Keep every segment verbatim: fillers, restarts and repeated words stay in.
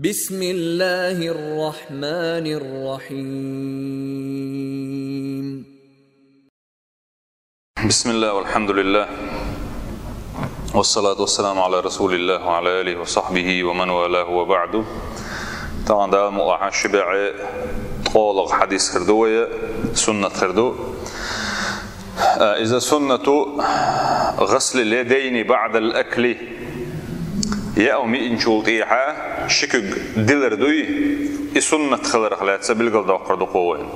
بسم الله الرحمن الرحيم. بسم الله والحمد لله، والصلاة والسلام على رسول الله وعلى آله وصحبه ومن والاه وبعد. Тагана Дала мукъ лахь, ши бӀаь ткъолагӀа хьадис хир ду вай, суннат хир ду. Э, иза суннату гъасли лядайни баъдал акли. Яа хӀума йиъначул тӀехьа ши куьг дилар дуй, и суннат хиларх лаьцна билгалдоккхур ду кхо вайна.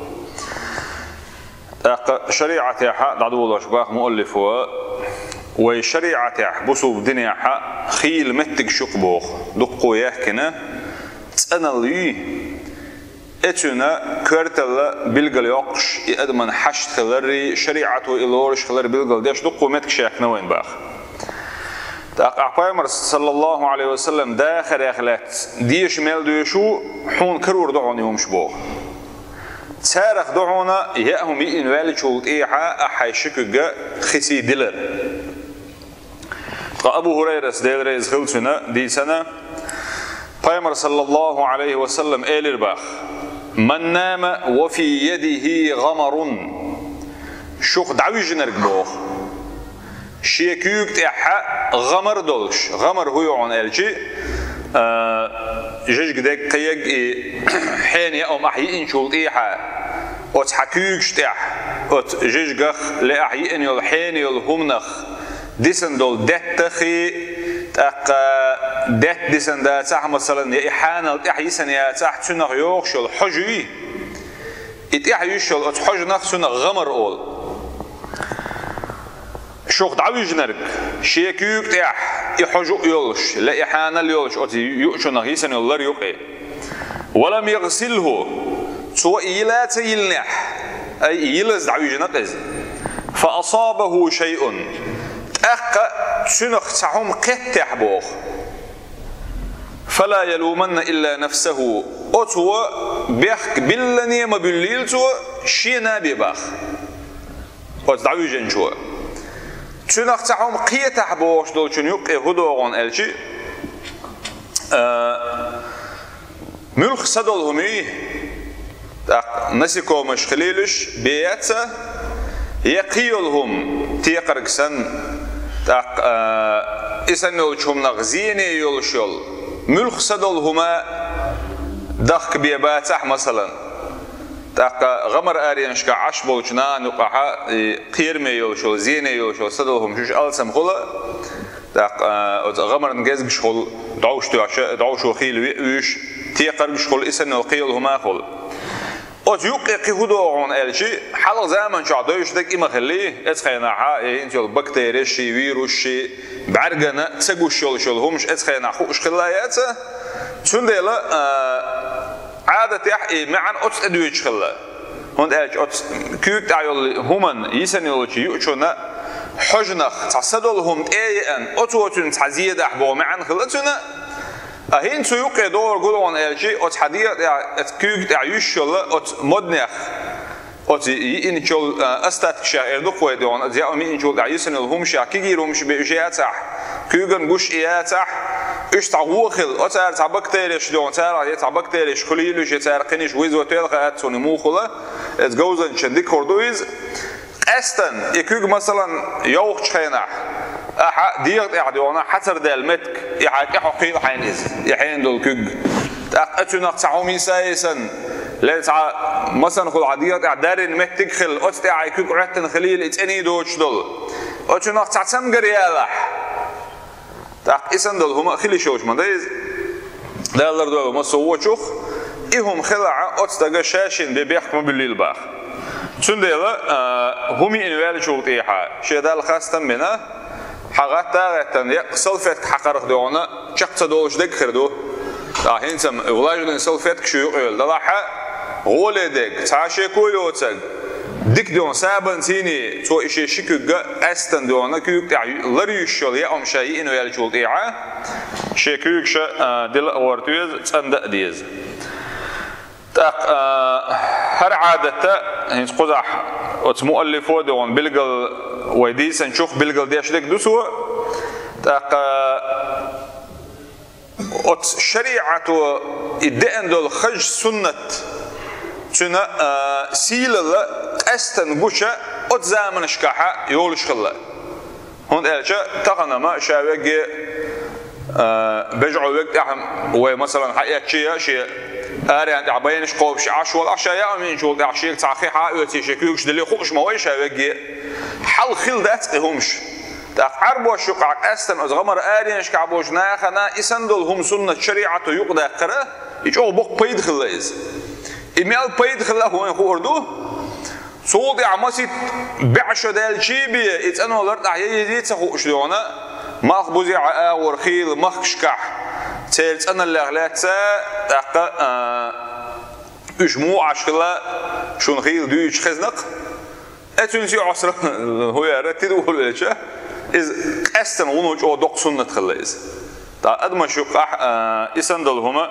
ТӀаккха шариӀатехьа дӀадолош бах муаллифо, вай шариӀатехь, бусулба динехьа хийла меттигаш юкъа боху, дуккхо яхкина, цӀаналла юй, эцуьнан коьрталла билгал йоккхуш, и адаман хьашт хиларрий, шариӀато и лоруш хилар билгал деш дуккхо меттигаш яхкина вайна бах. ТӀаккха ахь Пайхамар, саллаллаху Ӏалайхи ва саллам, дахарех лаьцна деша мел доьшу, хьуна карор ду хьуна и хӀумаш боху. Царах ду хьуна яа хӀума йиъна ваьллачул тӀехьа ахь хьайн ши куьг хи сий дилар. Ткъа Абу ХӀурайрас, Дела реза хила цунна, дийцина, Пайхамар, саллаллаху Ӏалайхи ва саллам, элира бах: «Ман нама ва фи ядихи гъамарун». Шух дӀавижинарг боху, шен куьйга тӀехьа гӀамар долуш. ГӀамар хӀун ю хьуна аьлчи, а, жижиг дег, кхиег и хьенан яа хӀума ахь йиъначул тӀехьа, оцу хьан куьйгаш тӀехь, оцу жижигах ле ахь йиъна йолу хьенан йолу хӀуманах дисина долу деттаххий, тӀаккха детта дисина дацахь, масалан, я и хьанал тӀехь йисина яцахь, цуьнах йогӀуш йолу хьожа юй, и тӀехь юьсуш йолу оцу хьожанах цуьнах гӀамар олу. Шух дӀавижинарг, шен куьйга тӀехь и хьожа а йолуш, ле и хьанал йолуш, оцу юучунах йисина йолу лар юкъе. «Ва лам ягъсилхӀу», цо и йила а ца йиллинехь, ай, и йилаза дӀавижина-кх иза. «Фа асабахӀу шайъун», тӀаккха цуьнах цхьа хӀума кхеттехь боху. «Фала ялуманна илла нафсахӀу», оцо бехк биллане а ма буьллийла цо, шена а бен бах. Оцу дӀавижинчо. Цуьнах цхьа хӀума кхетахь бохуш долчун юккъе хӀун догӀу аьлчи, а, муьлхха са долу хӀума юй, тӀаккха насекомыш хилийлуш бен яц а, я кхин йолу хӀума, текхарг санна, тӀаккха, а, и санна йолчу хӀуманах зене йолуш йолу, муьлхха са долу хӀума дахка бен бацахь, масалан. ТӀаккха гӀамар аренашкахь Ӏаш болчу нахана юкъахьа, и кхераме йолуш йолу, зене йолуш йолу са долу хӀума шуьша алсам хуьлу, тӀаккха, а, оцу гӀамарна гезгаш хуьлу, дӀовш тоьхча, дӀовшо хийла ве-, вуьйш, текхаргаш хуьлу, и санна йолу кхин йолу хӀума а хуьлу. Оцу юккъе кхин хӀун догӀу аьлчи, хьалха заман чохь девзаш дерг и ма хиллий, эцу хенахьа, и хӀинца йолу бактерияшший, вирусшший, бӀаьргана ца гуш йолуш йолу хӀумаш эцу хенахь хууш хилла яц а, цундела, а, Ӏадатехь и маьӀна оцу тӀе доьдуш хилла. ХӀунда аьлча оцу куьйга тӀехь йолу хӀуманна, йисина йолчу юучунна хьожанах цхьа са долу хӀума тӀе а еана, оцо цуьнан цхьа зен дахь боху маьӀна хилла цуьнан. А хӀинца цу юккъе догӀур гулгӀун аьлчи, оцу хьан дегӀа тӀехь, оцу куьйга тӀехь юьсуш йолу оцу моднех, оцу йиъначул, а, остаткашех эр ду-кх вай догӀун, оцу яа хӀума йиъначул тӀехь йисина йолу хӀумашех, кегийра хӀумаш бен уьш яцахь, куьйган гуш и яцахь, уьш цхьа гӀо хилла, оцара цхьа бактерияш догӀун, царах я цхьа бактерияш хуьлийла уьш, я цара кхиниш виза ватвелла хаьа цунна муха хуьлу, эцу говзанчан дика хӀур ду иза. Къаьстан, и куьг, масалан, йовхачу хенахь, ахьа дегӀа тӀехь догӀна хьацар даьлла меттиг, и хьайн тӀе хьокхийла хьайна иза, и хьенан долу куьг. ТӀаккха оцуьнах цхьа хӀума йиса а йисина, ле цхьа, масанхула, хьан дегӀа тӀехь даррина меттиг а хилла, оцу тӀехь хьайн куьг Ӏоьттина хилийла и цӀена доцуш долу. Оцуьнах цхьа цамгар ялахь. ТӀаккха и санна долу хӀума а хила йиш йолуш ма ду иза. Дала лардойла массо а вочух, и хӀума хилахь, оцу стага ша-шина бен бехк ма буьллийла бах. Цундела, а, хӀума йиъна ваьллачул тӀехьа, шен Далла хастам бина, хьан гӀатта а гӀеттина, я салфетка хьакхарх догӀна, чекх ца долуш дерг хир ду. ТӀаккха хӀинца-м влажный салфетка шу юкъа йолу далахьа, гӀоле дерг, цхьа шеко йоцург, дика догӀна сабан цийний, цо и шен ши куьгга къаьстан догӀна, куьйга тӀехь лар юьсуш йолу яа хӀума ша йиъна ваьллачул тӀехьа, шен куьйга ша, а, дила а гӀорта веза, цӀанда а деза. ТӀаккха, а, хӀара Ӏадатта, хӀинца кхузахь оцу муаллифо а догӀна билгал, вай дийцинчух билгал деш дерг ду цо. ТӀаккха, а, Оцу шариӀато и деана долу хаза суннат, цуьнан, а, сийлалла къаьстина гуча оцу заманашкахьа йолуш хилла. ХӀунда аьлча тахана-м ша вегге, а, бежа Ӏо вег тӀехь вай, масалан, хьаэцча а, шен аренна тӀехь байнаш кхобуш Ӏаш волу, ахь ша яа винчул тӀехь шега цхьа хи хьа а оьций, шен куьйгаш дели хууш ма вай ша вегге. Хьал хилла дац и хӀумаш. ТӀаккха Ӏарбош юкъахь къаьстина оцу гӀамар аренашкахь болчу нахана и санна долу хӀума суннат шариӀато юкъадаккхара, и чӀогӀа боккха пайда хилла иза. И мел пайда хилла вайна хуур ду. Цул тӀаьхьа масийтта бӀе шо даьлчий бен, и цӀанвалар тӀехь я езий ца хууш дуьйна, малхбузехь а агӀор хийла махкашкахь, церан цӀаналлех лаьцна, тӀаккха, а, уьш муха Ӏаш хилла, шуна хийла дуьйцуш хезна-кх. Э, цуьнца Ӏосра хӀу яра, тидугӀу велча, иза къаьстина вуно чӀогӀа доккха суннат хилла иза. ТӀаккха адамаш юкъахь, а, и санна долу хӀума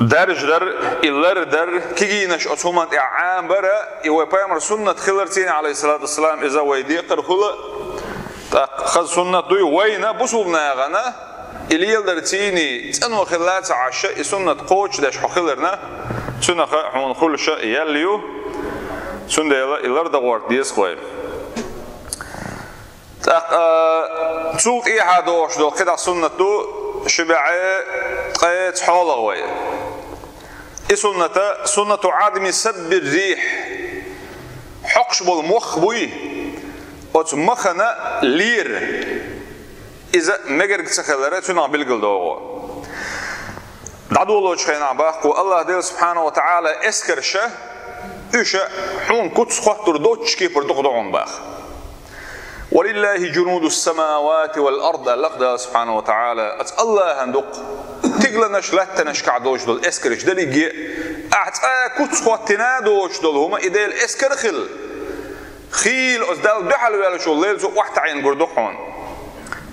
даржа дар, и лар дар, кегийнаш оцу хӀуманна тӀехь Ӏамабар, и вай пайхамар суннат хиларций, Ӏалайхиссалату вассалам, иза вай декхар хуьлу, тӀаккха хаза суннат дуй вайна, бусулба нахана, и леладарций цӀано хилла ца Ӏаш, и суннат кхочушдеш хьо хиларна, цуьнах хьуна хуьлуш ял ю, цундела и лардогӀорта деза вай. ТӀаккха, а, цул тӀехьа догӀуш долу кхидӀа суннат ду, ши бӀе ткъе цхьолгӀа вай. И сунната, суннату Ӏадами саббир рихь. Хьокхуш болу мох буй, оцу махана лера. Иза мегарг ца хилар цуьнах билгал догӀу. ДӀадолочу хенахь баккхо, АллахӀ Дела субхьанаху ва тагӀала эскарша, уьш хьуна куц хоттур доцчу кепара дукха ду хьуна баха. «Ва лиллахи джунуду ссамавати вал ард», аьлла Дала субхьанаху ва тагӀала, оцу АллахӀан ду-кх стигланаш, латтанашкахь долуш долу эскарш дерриге, ахь цкъа куц хоттина доцуш долу хӀума и Делан эскар хилла. Хийла оцу Далла дуьхьал ваьллачул лела цо охьатаӀийна гур ду хьуна.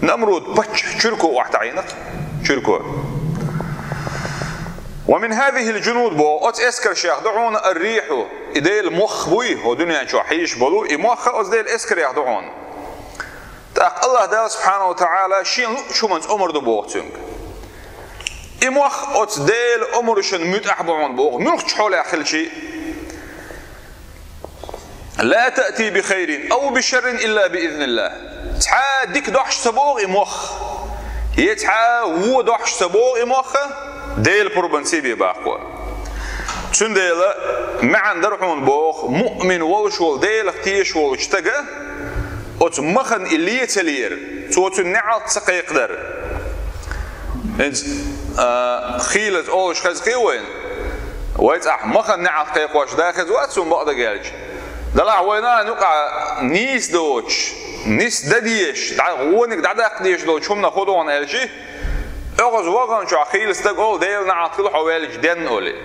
Намруд паччахь чуьрко охьатаӀийна-кх, чуьрко. «Ва мин хазихил джунуд», боху, оцу эскаршех ду хьуна ар-рихьу, и Делан мох буй, хӀокху дуьнен чохь хьийзаш болу, и мох а оцу Делан эскарех ду хьуна. ТӀаккха АллахӀ Дала субхьанаху ва тагӀала шена луъучу хӀуманца омра ду боху цуьнга. И мох оцу Делан омрашна муьтӀахь бу хьуна боху, муьлххачу хьолехь хилчий. «Ла таъти би хайрин ау би шаррин илла би изниллах». Цхьа дика дохьуш ца богӀу и мох, я цхьа вон дохьуш ца богӀу и мох, Делан пурбанца бен баккхо. Цундела маьӀна дара хьуна боху, муъмин волуш волу, Делах тешаш волчу стага оцу махана и ле ца лера, цо цуьнан неӀалт ца кхайкхадар. ХӀинца, а, хийлаза олуш хеза кхин вайна. Вай цӀахь махана неӀалт кхайкхош да хеза вац суна бакъдерг аьлча. Делахь вайна юкъахь нийса доцуш, нис дан дезаш, дӀа, вониг дӀадаккха дезаш долчу хӀуманах хӀун ду хьуна аьлчи, оьгӀаз вахана чохь хийла стаг олу, Делан неӀалт хила хьо ваьллачу денна олий.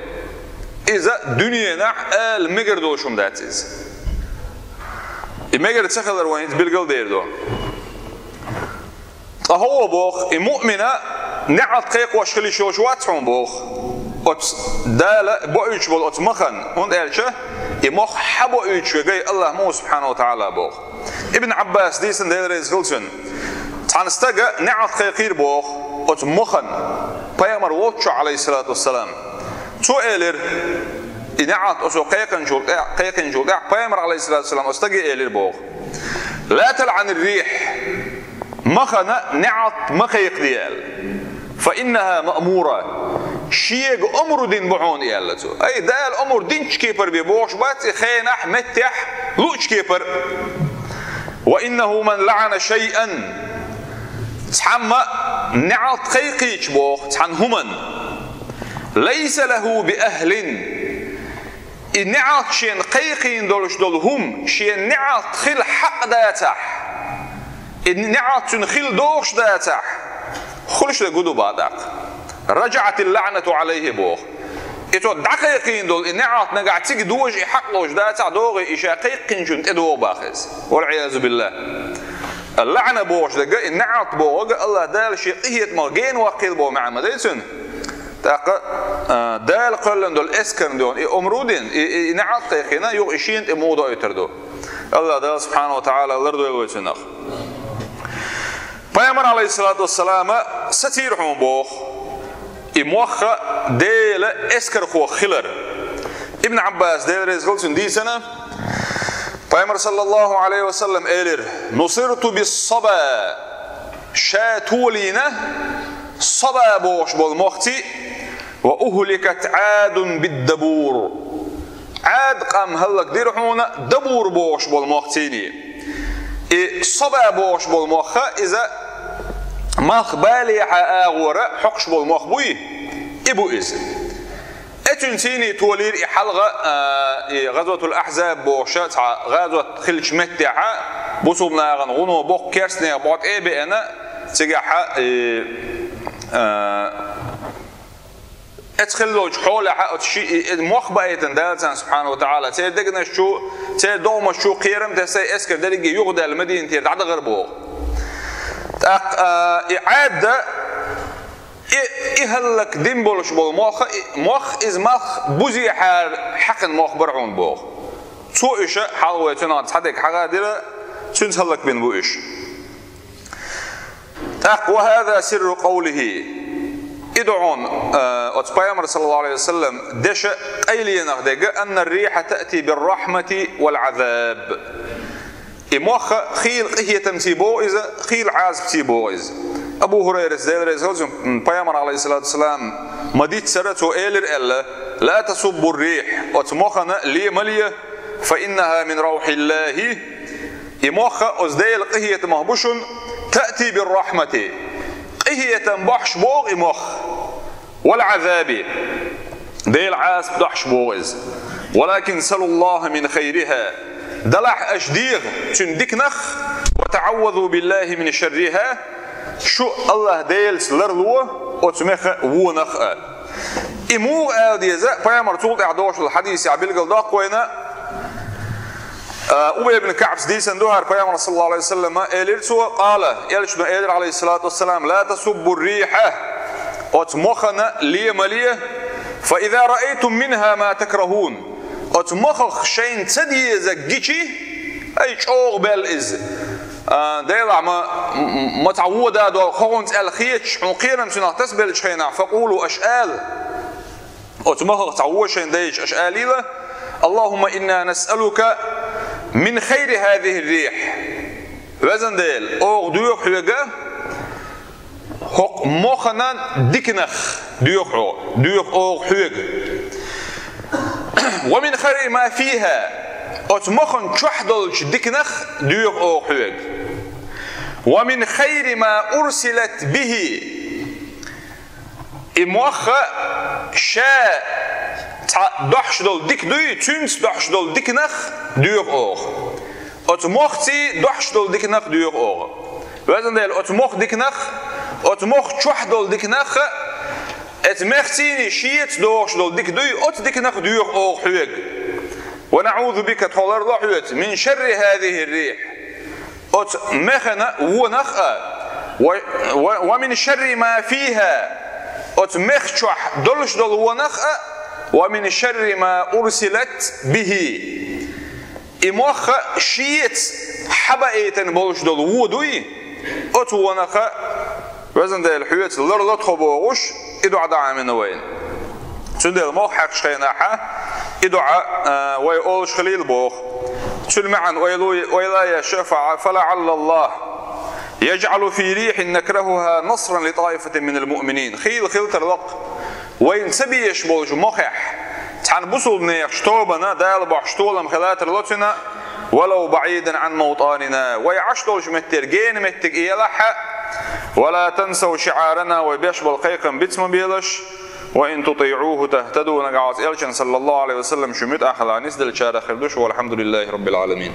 Иза дуьненахь ала мегар долуш хӀума дац иза. И мегар ца хилар вайн иза билгал дер ду. Ткъа хӀун боху, и муъмина неӀалт кхайкхош хила йиш йолуш вац хьуна боху, оцу Дала боуьйтуш болу оцу махана, хӀунда аьлча и мох хьан боуьйтуш вегай АллахӀ ма ву субхьанаху ва тагӀала боху. Ибн Ӏаббас дийцина, Дела реза хила цунна, цхьана стага неӀалт кхайкхийра боху оцу махана, пайхамар волччохь, Ӏалайхиссалату вассалам. Цо элира, и неӀалт оцо кхайкхинчул тӀе-, кхайкхинчул тӀаьхьа пайхамар, Ӏалайхиссалату вассалам, оцу стаге элира боху: «Ла талъанир рихь». Махана неӀалт ма кхайкхаде аьлла. «Фа иннаха маъмура». Шега омру дина бу хьуна и аьлла цо. Ай, Дала омру динчу кепара бен бохуш бац и хенахь, меттехь, луъучу кепара. «Ва иннаху ман лаъана шайъан». Цхьамма неӀалт кхайкхийча боху цхьана хӀуманна. «Лайса лаху би ахлин». И неӀалт шена кхайкхийна долуш долу хӀума, шена неӀалт хила хьакъ дацахь, и неӀалт цуьнан хила догӀуш дацахь, хуьлуш дерг хӀун ду боху тӀаккха? «Раджаъатил лаънату Ӏалайхи», боху. И цо дӀакхайкхийна долу и неӀалт нагахь цига дожа и хьакъ ловш дацахь, догӀий и ша кхайкхинчунна тӀедогӀу боху иза. Вал-Ӏиязу биллахӀ. ЛаӀна бохуш дерг, и неӀалт бохург АллахӀ Дала шен къинхетамах гена ваккхийла боху маьӀна ма дай цуьнан. ТӀаккха, а, Дала кхоьллина долу эскарна дуьйна и омру дина, и, и, и неӀалт кхайкхийна, юха и шена тӀе муха доуьйтур ду. АллахӀ Дала субхьанаху ва тагӀала лардойла вай цунах. Пайхамар, алейхиссалату вассалама, сацийра хьуна боху и мохха Дела эскархо хилар. Ибн Аббас, Дела реза хилва цунна, дийцина, Пайхамар, саллаллаху алейхи ва саллам, элира: «Нусирту бис-саба», ша толийна Саба бохуш болу мохций, «ва ухликат Ӏадун бид-дабур». Ӏад къам хӀаллакдира хьуна Дабур бохуш болу мохцийний. И Саба бохуш болу мохха, иза малх балехьа агӀора хьокхуш болу мох буй, и бу иза. Э, цуьнан цийний толийра и хьалха, а, и ГӀазватул Ахьзаб бохуша цхьа гӀазват хиллачу меттехьа, бусулба нахана гӀуно боккха керстанех бӀо тӀе а беана, цигахьа, и, а, эцхилла долчу хьолехьа оцу ши-, и, и мох баийтина Дала царна, субхьанаху ва таӀала, церан дегнаш чу, церан догӀмаш чу кхерам тесай эскар дерриге юхадаьлла Мадинатера дӀадахар боху. ТӀаккха, а, и Ӏадда, и, и хӀаллакдина болуш болу мох, и мох, иза малх бузехьара хьаькхина мох бара хьуна боху. Цо уьш хьалха вай цунах цхьадерг хьагӀадира, цуьнца хӀаллакбина бу уьш. ТӀаккха: «Ва хӀаза сирру къавлихи». И ду хьуна, а, оцу Пайхамар, саллаллаху алейхи ва саллам, деша къайленах дерг: «Анна ар-рихьа таъти бир-рахьмати вал-Ӏазаб». И мохха хийла къинхетамций боху иза, хийла Ӏазапций боху иза. Абу ХӀурайрас, Дела реза хилва цунна, Пайхамар, алейхиссалату вассалам, ма-дийццара, цо элира аьлла: «Ла тасуббу ар-рихь», оцу мохана ле ма ле, «фа иннаха мин равхьиллахи». И мохха оцу Делан къинхетамах бу шуна, «таъти бир-рахьмати». Къинхетам бохьуш боху и мох. «Вал-Ӏазаби». Делан Ӏазап дохьуш боху иза. «Валакин салуллаха мин хайриха». Делахь аша деха цуьнан диканах, «ва таӀаввазу биллахи мин шарриха». Шу АллахӀ Делаца ларло оцу мехха вонах а. И муха ала деза, Пайхамар цул тӀаьхьа дохуш долу хьадисехь билгалдоккху вайна, а, Убай ибн КаӀбас дийцина ду хӀара, Пайхамар, саллаллаху алейхи ва саллама, элира цо, къала, элчано элира, алейхиссалату вассалам: «Ла тасуббу ар-рихьа», оцу мохана ле ма ле, «фа иза раайтум минха ма такрахун». Оцу мохах шайна ца дезарг гичи, ай, чӀогӀа белла иза. А, Делахь ма, м-, ма цхьа вода долу хӀокхунца аьлла хеташ, хьуна кхерам цуьнах тасабеллачу хенахь, «факъулу», аша ала. Оцу мохах цхьа вон шайна дайча, аша алийла: «Аллахумма инна насъалука мин хайри хазихи ар-рихь». Везан Дела, оха доьху хьоьга, хӀокху мохана диканах доьху хьо, доьху оха хьоьга. «Ва мин хайри ма фиха», оцу мохана чохь долчу диканах доьху оха хьоьга. «Ва мин хайри ма урсилат бихи». И мохха ша цхьа дохьуш долу дика дуй, цуьнца дохьуш долу диканах доьху оха. Оцу мохций дохьуш долу диканах доьху оха. Везан Дела, оцу мох диканах, оцу мох чохь долу диканах, эцу мехцийний шеца дохуш долу дика дуй, оцу диканах доьху оха хьоьга. «Ва наъузу бика», тхо ларло хьоьца, «мин шарри хазихи ар-рихь». Оцу механа вонах а, ва, ва, «ва мин шарри ма фиха», оцу мех чохь долуш долу вонах а, «ва мин шарри ма урсилат бихи». И мохха шеца хьабаийтина болуш долу вон дуй, оцу вонах а, Везан Дела, хьоьца ларло тхо бохуш, и доӀа дан Ӏамийна вайна. Цундела мох хьаькхчу хенахьа, и доӀа, а, вай олуш хилийла боху. Цуьнан маьӀна ойла, ойла еш, «фа, фалаӀаллаллах яжӀалу фи рихьин накрахуха насран ли таифатин минал муъминин». Хийла хила тарло-кх, вайна ца безаш болчу мохехь цхьана бусулбанехачу тобана Дала бохьуш толам хила тарло цуьнан, «валав баӀидан Ӏан мавтӀанина», вай Ӏаш долчу меттера гена меттиг и елахьа, «ва ла тансав шиӀарана», вай беш болу кхайкхам биц ма белаш, «ва ин тутиӀуху тахтаду», нагахь оцу элчан, саллаллаху алейхи ва саллам, шу муьтӀахь хилахь, нисделлачарах хир ду шу, валхьамдулиллахи раббил Ӏаламин.